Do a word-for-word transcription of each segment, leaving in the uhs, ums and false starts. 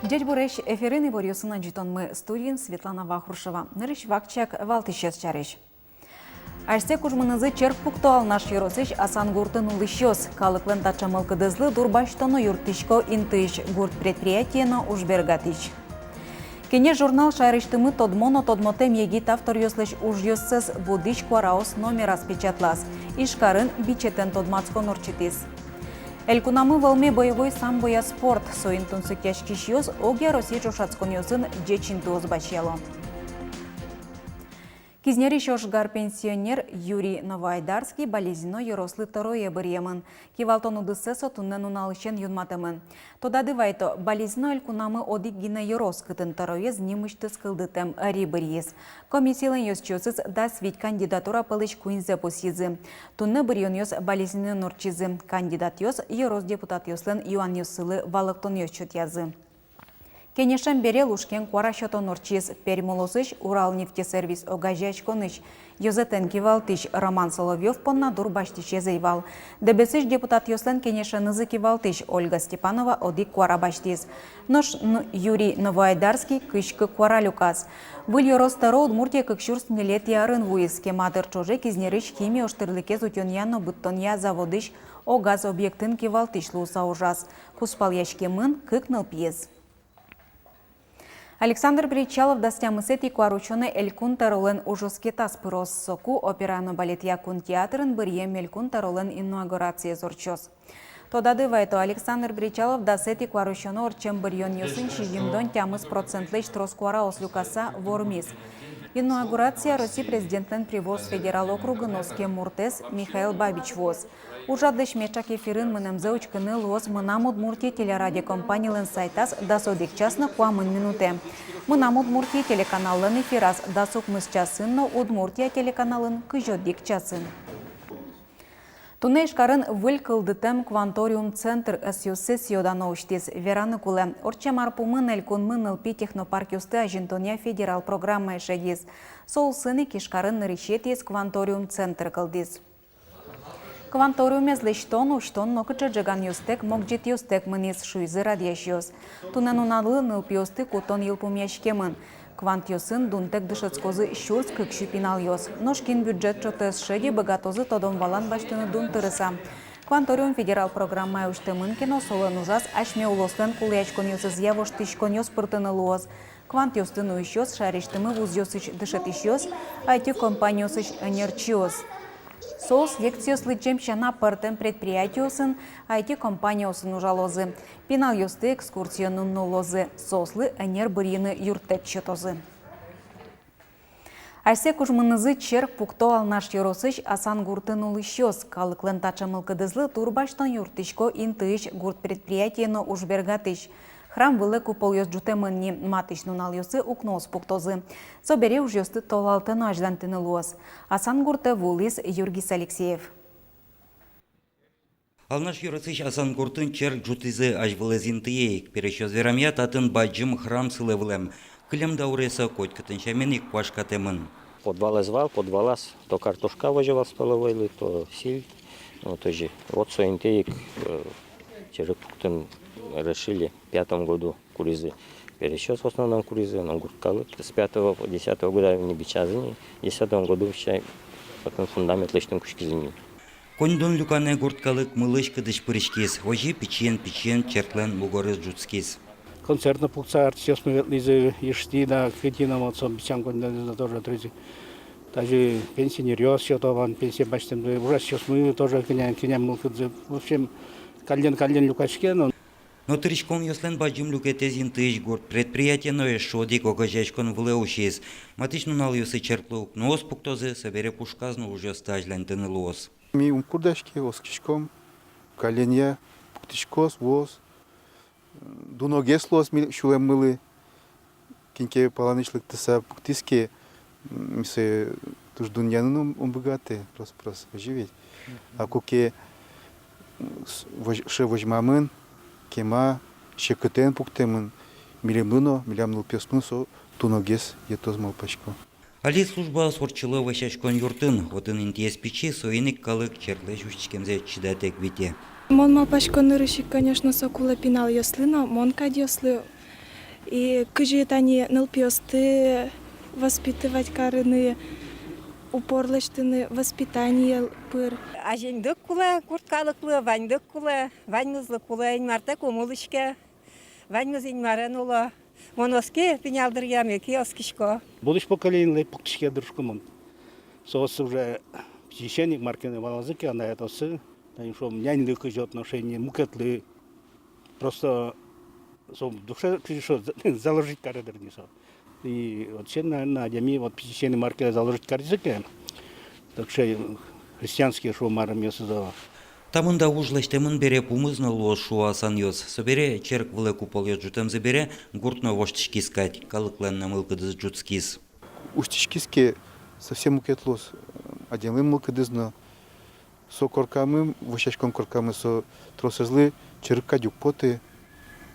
Ӟечбуресь! Эфирын иворъёсын адӟытонмы, студиын Светлана Вахрушева. Нырысь вакчияк валтӥсез сярысь. Асьсэ кужмынызы черк пукто Алнаш ёросысь Асангуртын улӥсьёс. Калыклэн таӵе мылкыдызлы дурбасьтоно юрттӥсько интыысь, гурт предприятие но ужбергатӥсь. «Кенеш» журнал шаерысьтымы тодмо но тодмотэм егит авторъёслэсь ужъёссэс «Будӥсь куараос» номераз печатлаз. Ижкарын бичетэн тодматскон ортчытӥз. Элькунамы вӧлме боевой самбоя спорт. Соин тунсыкъяськисьёс огъя Россиысь ӵошатсконъёсын ӟеч интыос басьяло. Кизнерысь ожгар пенсионер Юрий Новоайдарский Балезино ёрослы тӧрое быръемын. Кивалтон удысэ со туннэ нуналысен юнматэмын. Тодады вайто, Балезино элькунамы одӥг гинэ ёрос, кытын тӧроез нимысьтыз кылдытэм ӧри быръиз. Комиссилэн ёзчиосыз дас вить кандидатура пӧлысь куиньзэ пусйизы. Туннэ быръёнъёс Балезиноын ортчизы. Кандидатъёс ёрос депутатъёслэн юанъёссылы валэктонъёс сётъязы. Кенешем бере лушкем куара сётон ортчиз. Пермь улосысь «Уралнефтесервис» огазеяськонысь ёзэтэн кивалтӥсь Роман Соловьёв понна дурбасьтӥсез ӧй вал. Дэбесысь депутатъёслэн кенешенызы кивалтӥсь Ольга Степанова одӥг куара басьтӥз. Нош н-, Юрий Новоайдарский кызь кык куара люказ. Выль ёрос тӧро Удмуртие кык сюрс ньылетӥ арын вуиз. Кема дыр ӵоже Кизнерысь химия ожтӥрлыкез утёнъя но быдтонъя заводысь огаз объектын кивалтӥсь луыса ужаз. Кузпалъяськемын, кык нылпиез. Александр Бречалов дас тямысэтӥ куарусёнэ Элькун тӧролэн ужоскетаз пыроз. Соку опера но балетъя кун театрын быръем Элькун тӧролэн инаугурациез ортчоз. Тодады вайто, Александр Бречалов дасэтӥ куарусёнэ ортчем быръёнъёсын сизьымдон тямыс процентлэсь трос куараос люкаса вормиз. Инаугурация Россия Президентлэн Приволжск федерал округын оскем муртэз Михаил Бабич вуоз. Ужрадлэсь меӵак эфирын мынэмзэ учкыны луоз «Мынам Удмуртие» телерадиокомпанилэн сайтаз дас одӥг час но куамын минутэ. «Мынам Удмуртие» телеканаллэн эфираз дас укмыс часын но «Удмуртия» телеканалын кызь одӥг часын. Туннэ Ижкарын выль кылдытэм «Кванториум» центр ӧсъёссэ сӥё-дано усьтӥз. Вераны кулэ, ортчем ар пумын элькунмы нылпи технопаркъёсты азинтонъя федерал программае шедиз. Со улсын ик Ижкарын нырысетӥез «Кванториум» центр кылдӥз. «Кванториумез» лэсьтон, усьтон нокыӵе ӝеганъёстэк, могӟетъёстэк мынӥз, шуизы радъясьёс. Туннэ нуналлы нылпиосты кутон йылпумъяськемын. Квантъёсын дунтэк дышетскозы сюрс кык сю пиналъёс. Нош кин бюджет ӵотэ ӧз шеды, быгатозы тодон-валан басьтыны дун тырыса. «Кванториум» федерал программая усьтэмын ке но, солэн ужаз асьме улослэн кулэяськонъёсызъя воштӥськонъёс пыртыны луоз. Квантъёсты нуисьёс — шаерысьтымы вузъёсысь дышетӥсьёс, айти-компаниосысь ӧнерчиос. Соос лекциос лыдӟем сяна пӧртэм предприятиосын, айти-компаниосын ужалозы. Пиналъёсты экскурсиын нуллозы, соослы ӧнер бырйыны юрттэт сётозы. Асьсэ кужмынызы черк пукто Алнаш ёросысь Асангуртын улӥсьёс. Калыклэн таӵе мылкыдызлы дурбасьтон юрттӥсько интыысь гурт предприятие но ужбергатӥсь. Храм вылэ куполъёс ӝутэмын ни, матысь нуналъёсы укноос пуктозы. Собере ужъёсты толалтэ но азьлантыны луоз. Асангуртэ вуылӥз Юргис Алексеев. Алнаш ёросысь Асангуртын черк ӝутӥзы азьвылэз интые ик. Пересьёс верамъя, татын бадӟым храм сылэ вылэм. Кылем дауре со котькытын сямен ик куашкатэмын. Подвалэз вал, подвалаз то картошка возё вал столовойлы, то силь, ну, тоже. Вот со интые ик, э, черк пуктыны решили. Пятом году куризы пересьёс, в основном куризы, но гурт калык. С пятого по десятого года ини бичазы ни, десятом году, считай, потом фундамент лэсьтыны кутскизы ни. Коньдон люканэ гурт калык мылысь-кыдысь пыриськиз, озьы пичиен-пичиен черклэн мугорыз ӝутскиз. Концерт но пуктыса, артистъёсмы ветлӥзы, Иштӥ да, Кытӥ но, вот со бичам коньдонэз но тоже тризы. Даже пенсионеръёс сёто вал, пенсие басьтэмзы, ужасьёсмы тоже кӧня, кӧня мылкыдзы. В общем, каллен-каллен люкаське но. Но тыриськонъёслэн бадӟым люкетэз интыысь гурт предприятие но эшшо одӥг огазеяськон вылэ усиз. Матысь нуналъёсы черклы укноос пуктозы, собере пушказ но ужъёсты азьлантыны луоз. Ми ум курдаське, оскиськом, калленъя пуктӥськоз, вуоз, дуногес луоз ми сюлэммылы. Кин ке паланысь лыктыса пуктӥз ке, м, ми сое туж дунъяны но ум, ум быгатэ, просто, просто, озьы ведь. А куке, м, с-, возь-, сыӵе возьмамын, кема, секытэн пуктэмын, милемлы но, милям нылпиосмылы но со дуногес йӧтоз, малпасько. Али службаос ортчыло вӧсяськон юртын, отын интыез пичи, соин ик калык черклэсь усьтӥськемзэ чидатэк вите. Мон малпасько, нырысь ик, конечно, со кулэ пиналъёслы но, мон кадьёслы. И кызьы тани нылпиосты воспитывать карыны, упор лэсьтыны воспитание пыр. Азинлык кулэ гурт калыклы, ваньлык кулэ, ваньмызлы кулэ, Инмартэк ум улӥське, ваньмыз Инмарен уло. Мон оски пинал дыръям, яке оскисько. Будущее поколенилы пуктӥське дыр шуисько мон. Соос уже пятидесятник мар ке но валазы ке, анай-атайёссы, тани шуом, няньлы кызьы отношение, мукетлы. Просто со душе кызьы шуо, заложить каре дыр ни со. И вот сен, наверное, адями вот пятидесятник мар ке заложить кариз ке, так что христианский шуо, марым ёсызо. Та мында уж лэсьтэмын бере, пумыз но луоз, шуо асанъёс. Собере черк вылэ куполъёс ӝутэмзы бере, гурт но воштӥськиз кадь, калыклэн но мылкыдыз ӝутскиз. Усьтӥськиз ке, совсем мукет луоз, э, адямилэн мылкыдыз но. Со коркамы, вӧсяськон коркамы, со тросэзлы черк кадь уг поты,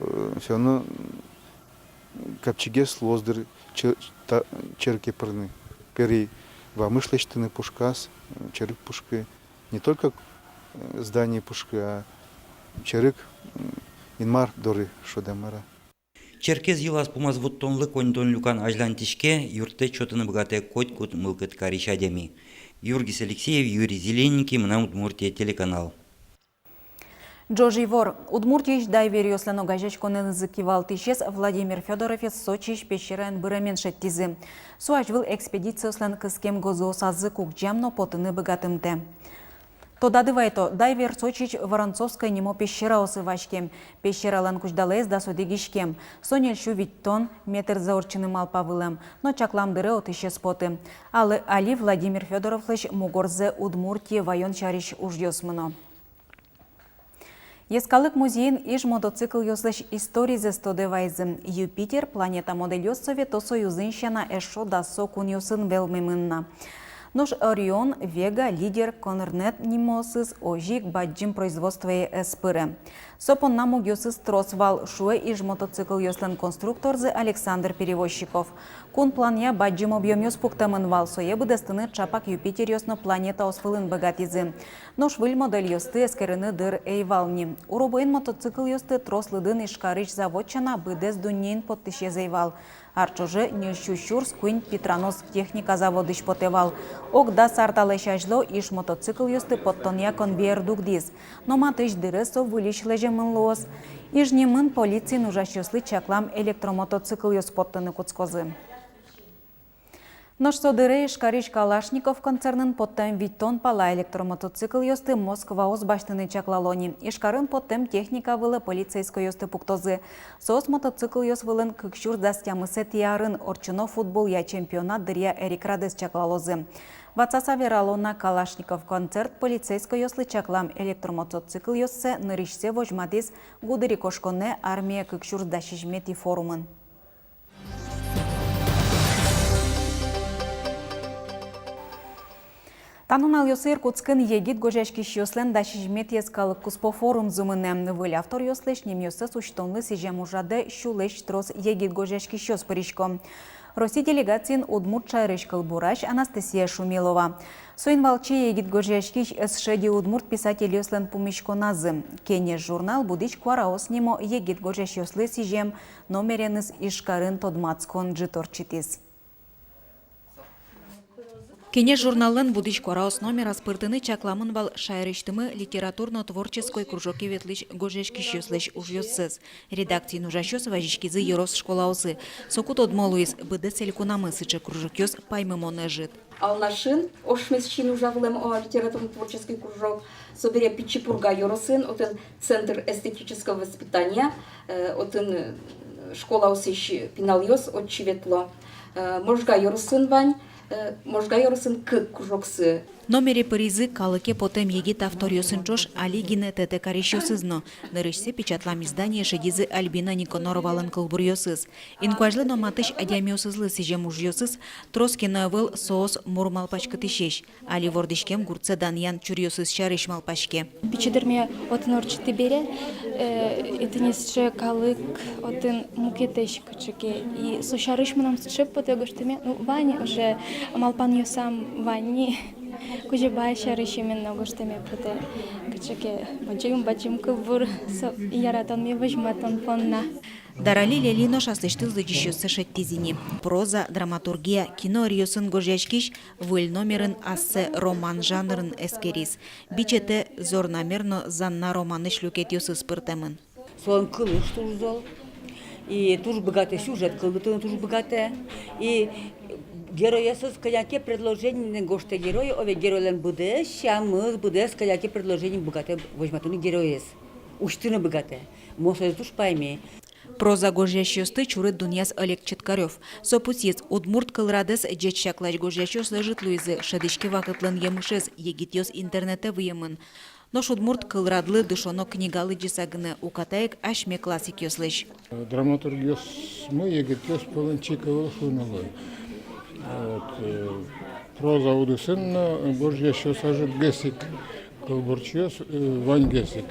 э, всё равно, м, капчигес луоз дыр че-, та, черке пырыны. Пери вамыш лэсьтыны пушказ, э, черк пушкы, не только, э, здание пушкы, а черк, м, Инмар доры шуод-а, мар-а. Черкез йылаз-пумаз вуттонлы коньдон люкан азьланьтӥське, юрттэт сётыны быгатэ котькуд мылкыд карись адями. Юргис Алексеев, Юрий Зелененький, «Мынам Удмуртие» телеканал. Ӝож ивор. Удмуртиысь дайверъёслэн огазеяськонэнызы кивалтӥсез Владимир Фёдоровез Сочиысь пещераын быремен шедьтӥзы. Со азьвыл экспедициослэн кыскем гозыосазы кугӟам но потыны быгатымтэ. Тодады вайто, дайвер Сочиысь Воронцовское нимо пещераосы васькем. Пещералэн кузьдалаез дас одӥг иськем. Со ньыльсю витьтон метрзэ ортчыны малпа вылэм, но чаклам дыре отысь ӧз поты. Али, али Владимир Фёдоровлэсь мугорзэ Удмуртие ваён сярысь ужъёс мыно. Йӧскалык музейын Иж мотоциклъёслэсь историзэс тодэ вайизы. Юпитер планета модельёс Совето Союзын сяна эшшо дасо кунъёсын вӧлмемын на. Нош Орион, Вега, Лидер, Конрнет нимоосыз озьы ик бадӟым производствое ӧз пыре. Со понна мугъёсыз трос вал, шуэ Иж мотоциклъёслэн конструкторзы Александр Перевозчиков. Кун планъя бадӟым объёмъёс пуктэмын вал, сое быдэстыны чапак Юпитеръёс но планетаос вылын быгатӥзы. Нош выль модельёсты эскерыны дыр ӧй вал ни. Уробоен мотоциклъёсты трос лыдын Ижкарысь завод сяна быдэс дуннеын поттӥсез ӧй вал. Ар ӵоже ньыльсю сюрс куинь питранос техника заводысь потэ вал. Ог дас ар талэсь азьло Иж мотоциклъёсты поттонъя конвейер дугдӥз. Но матысь дыре со выльысь лэземын луоз. Иж нимын полициын ужасьёслы чаклам электромотоциклъёс поттыны кутскозы. Нош со дыре Ижкарысь Калашников концернын поттэм витьтон пала электромотоциклъёсты Москваос басьтыны чаклало ни. Ижкарын поттэм техника вылэ полицейскойёсты пуктозы. Соос мотоциклъёс вылын кык сюрс дас тямысэтӥ арын ортчоно футболъя чемпионат дыръя эрикрадэз чаклалозы. Ватсаса верало на, Калашников концерн полицейскойёслы чаклам электромотоциклъёссэ нырысьсэ возьматӥз гудырикошконэ «Армия кык сюрс дас сизьыметӥ» форумын. Та нуналъёсы Иркутскын егит гожъяськисьёслэн дас сизьыметӥ йӧскалык куспо форумзы мынэ. Выль авторъёслэсь нимъёссэс усьтонлы сӥзем ужрадэ сюлэсь трос егит гожъяськисьёс пырисько. Россия делегациын удмурт шаерысь кылбурась Анастасия Шумилова. Соин валче егит гожъяськись ӧз шеды удмурт писательёслэн пумиськоназы. «Кенеш» журнал «Будӥсь куараос» нимо егит гожъясьёслы сӥзем номереныз Ижкарын тодматскон ӝыт ортчытӥз. «Кенеш» журналлэн «Будӥсь куараос» номераз пыртыны чакламын вал шаерысьтымы литературно-творческой кружоке ветлӥсь гожъяськисьёслэсь ужъёссэс. Редакциын ужасьёс вазиськизы ёрос школаосы. Соку тодмо луиз, быдэс элькунамы сыӵе кружокъёс паймымон ӧжыт. Алнашын, Ошмес син ужа вылэм, о, литературно-творческий кружок, собере Пичи Пурга ёросын, отын центр эстетического воспитания, э, отын, э, школаосысь пиналъёс отчы ветло. Э, Можга ёросын вань, э, Можга ёросын кык кружоксы. Номере пыризы калыке потэм егит авторъёсын ӵош али гинэ тэтэ карисьёсыз но. Нырысьсэ печатлам издание шедизы Альбина Никоноровалэн кылбуръёсыз. Инкуазьлы но матысь адямиосызлы сӥзем ужъёсыз трос ке но ӧвӧл, соос мур малпаськытӥсесь. Али вордӥськем гуртсэ данъян чуръёсыз сярысь малпаське. Пичи дырме отын ортчытӥ бере, э, и тӥни сыӵе калык отын мукетэсь кыӵе ке. И со сярысь мынам сыӵе потэ гожтэме, ну, вань уже малпанъёсам, вань ни. Кузебай сярысь именно гожтэме потэ. Кыӵе ке бадӟым-бадӟым кылбур, со яратонме возьматон понна. Дарали Лели нош аслэсьтыз лыдӟисьёссэ шедьтӥз ини. Проза, драматургия, кино ӧръёсын гожъяськись выль номерын ассэ роман жанрын эскериз. Бичетэ «Зорнамер» но «Занна» романысь люкетъёсыз пыртэмын. Солэн кылыз туж зол. И туж быгатэ сюжет кылдытыны, туж быгатэ. И геройёсыз кӧня ке предложениен гожтэ герой, о, ведь геройлэн быдэс сямыз, быдэс кӧня ке предложениен быгатэ возьматыны героез. Усьтыны быгатэ. Мон сое туж пайми. Проза гожъясьёсты чурыт дунъяз Олег Четкарёв. Со пусйиз, удмурт кылрадэз ӟеч чаклась гожъясьёс ӧжыт луизы, шӧдӥське вакытлэн емышез, егитъёс интернетэ выемын. Нош удмурт кылрадлы дышоно книга лыдӟыса гинэ, уката ик асьме классикъёслэсь. Драматургъёсмы егитъёс пӧлын чик ӧвӧл шуыны луэ. Вот, э, проза удысын но гожъясьёс ӧжытгес ик, кылбурчиос, э, ваньгес ик.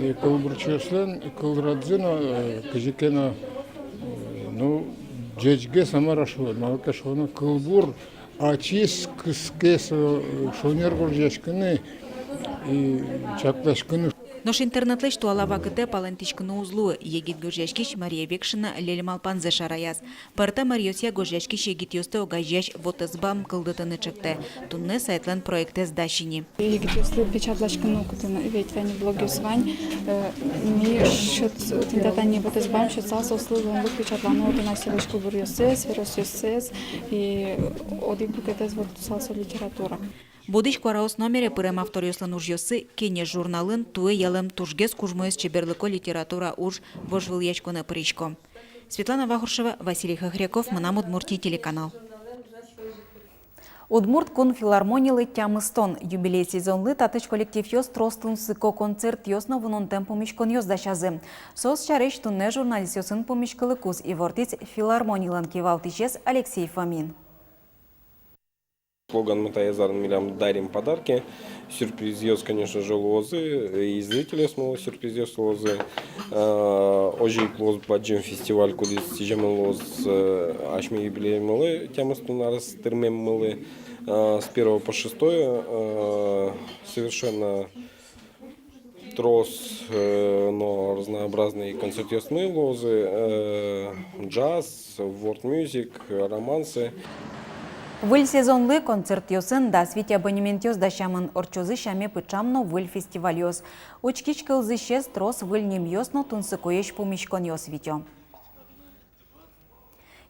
Э, кылбурчиослэн кылрадзы но, э, кызьы ке но, э, ну, ӟечгес, а мар-а шуод, малы ке шуоно, кылбур ачиз кыске со, э, шонер гожъяськыны и чакласькыны. Нош интернетлэсь туала вакытэ палэнтӥськыны уз луы. Егит гожъяськись Мария Векшина лель малпанзэ шараяз. Пӧртэм ӧръёсъя гожъяськись егитъёсты огазеясь вотэсбам кылдытыны чектэ. Туннэ сайтлэн проектэз дась ини. Егитъёслы печатласькыны кутыны, ведь тани блогъёс вань, э, ми сёт-, тӥни та тани вотэсбам сётсал соослы луонлык печатланы отын асьсэлэсь кылбуръёссэс, веросъёссэс, и одӥг люкетэз вордысал со литература. «Будӥсь куараос» номере пырем авторъёслэн ужъёссы «Кенеш» журналын туэ ялэм тужгес кужмоез чеберлыко литература уж вожвылъяськонэ пырисько. Светлана Вахрушева, Василий Хохряков, «Мынам Удмуртие» телеканал. Удмурт кун филармонилы тямыстон. Юбилей сезонлы татысь коллективъёс трос тунсыко концертъёс но вунонтэм пумиськонъёс дасязы. Соос сярысь туннэ журналистъёсын пумиськылыкуз ивортӥз филармонилэн кивалтӥсез Алексей Фомин. Слоганмы та азьын милям «Дарим подарки». Сюрпризъёс, конечно же, луозы, и зрительёсмылы сюрпризъёс луозы. Э, озьы ик луоз бадӟым фестиваль, кудӥз сӥземын луоз, э, асьме юбилеймылы, тямыстон арес тырмеммылы. Э, с первого по шестое, э, совершенно трос, э, но разнообразный концертъёсмы луозы, э, джаз, world music, романсы. Выль сезонлы концертъёсын дас вить абонементъёс дасямын, ортчозы сяме пыӵам но выль фестивальёс. Учкись кылзӥсез трос выль нимъёс но тунсыкоесь пумиськонъёс витё.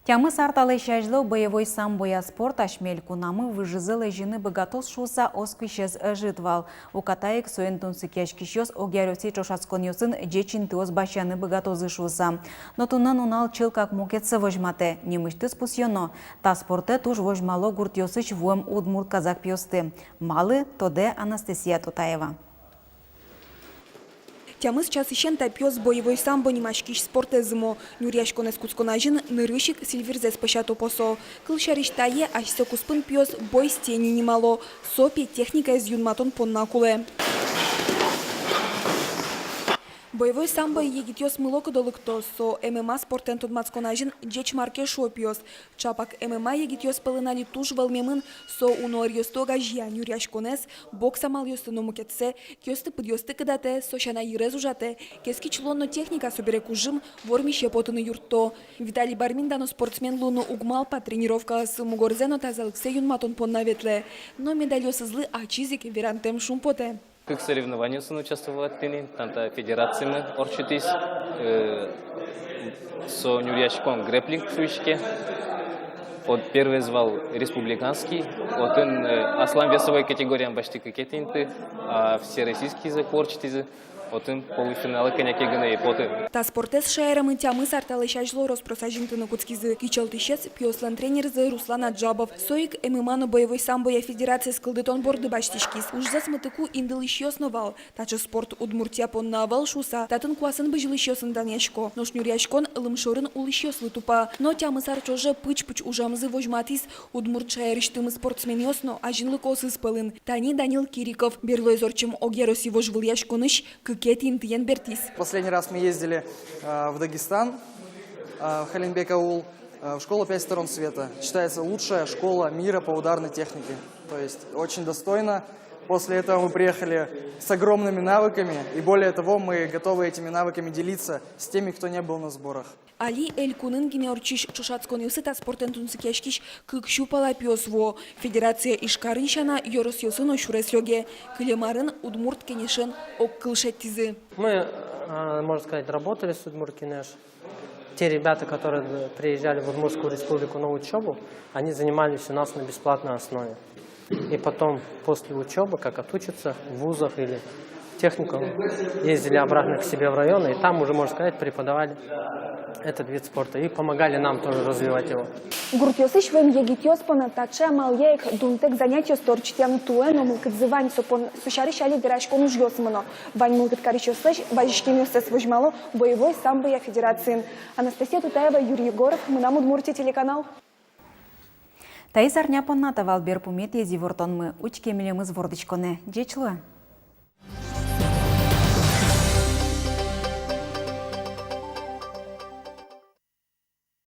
Тямыс ар талэсь азьло боевой самбоя спорт асьме элькунамы выжызэ лэзьыны быгатоз шуыса оскисез ӧжыт вал. Уката ик соин тунсыкъяськисьёс огъя Россия ӵошатсконъёсын ӟеч интыос басьяны быгатозы шуыса. Но туннэ нунал чылкак мукетсэ возьматэ. Нимысьтыз пусъёно: та спортэ туж возьмало гуртъёсысь вуэм удмурт казак пиосты. Малы, тодэ Анастасия Тутаева. Тямыс часысен та пиос боевой самбо нимаськись спортэз ымо. Нюръяськонэз кутскон азьын нырысь ик сильвирзэс пӧсято-посо. Кылсярысь, тае асьсэ куспын пиос «Бой с тени» нимало. Со пе техникаез юнматон понна кулэ. Боевой самбое егитъёс мылокыдо лыкто. Со ММА спортэн тодматскон азьын ӟеч мар ке, шуо пиос. Ӵапак ММА егитъёс пӧлын али туж вӧлмемын. Со уно ӧръёсты огазея: нюръяськонэз, бокс амалъёсты но мукетсэ. Киосты-пыдъёсты кыдатэ, со сяна йырез ужатэ. Кескич луон но техника, собере кужым, вормисе потыны юртто. Виталий Бармин дано спортсмен луыны уг малпа, тренировкаосы мугорзэ но тазалыксэ юнматон понна ветлэ. Но медальёсызлы ачиз ик верантэм шумпотэ. Кык соревнованиосын участвовать кариськи ни, тани та федерациямы ортчытӥз, э, со нюръяськон грэпплинг шуиське. Вот первойез вал республиканский, отын, э, аслам весовой категориям басьтӥ кыкетӥ инты, а всероссийскийзэ ку ортчытӥзы, отын полуфиналэ кӧня ке гинэ ӧй поты. Та спортэз шаерамы тямыс ар талэсь азьло рос-прос азинтыны кутскизы. Кичӧлтӥсез пиослэн тренерзы Руслан Аджабов. Со ик ММА но боевой самбоя федерациез кылдытон борды басьтӥськиз. Ужзэс мытыку индылӥсьёс но вал. Таӵе спорт Удмуртия понна ӧвӧл шуыса, татын куасэн бызьылӥсьёсын данъясько. Нош нюръяськон лымшорын улӥсьёслы тупа. Но тямыс ар ӵоже пыч-пыч ужамзы возьматӥз удмурт шаерысьтымы спортсменъёс но азинлыкоосыз пӧлын. Тани Данил Кириков берлоез ортчем огъя Россия вожвылъяськонысь кыкетӥ интыен бертӥз. Последний раз мы ездили, э, в Дагестан, э, в Халимбек-аул, э, в школу «Пять сторон света». Считается лучшая школа мира по ударной технике. То есть очень достойно. После этого мы приехали с огромными навыками, и более того, мы готовы этими навыками делиться с теми, кто не был на сборах. Али элькунын гинэ ортчись ӵошатсконъёсы та спортэн тунсыкъяськись кык сю пала пиос вуо. Федерация Ижкарын сяна, ёросъёсы но сюрес лёге. Кылем арын Удмурт Кенешын огкыл шедьтӥзы. Мы, э, можно сказать, работали с Удмурт Кенеш. Те ребята, которые приезжали в Удмуртскую Республику на учёбу, они занимались у нас на бесплатной основе. И потом, после учёбы, как отучатся в вузах или техникумах, ездили обратно к себе в район, и там уже, можно сказать, преподавали этот вид спорта и помогали нам тоже развивать его. Гуртъёсысь вуэм егитъёс понна таӵе амалъя ик дунтэк занятиос ортчытъяны туэ но мылкыдзы вань. Со пон-, со сярысь али вераськон ужъёс мыно. Вань мылкыд карисьёслэсь вазиськемъёссэс возьмало боевой самбоя федерациын. Анастасия Тутаева, Юрий Егоров, «Мынам Удмуртие» телеканал. Таиз арня понна та вал берпуметӥез ивортонмы. Учке милемыз вордӥськонэ. Ӟеч луэ!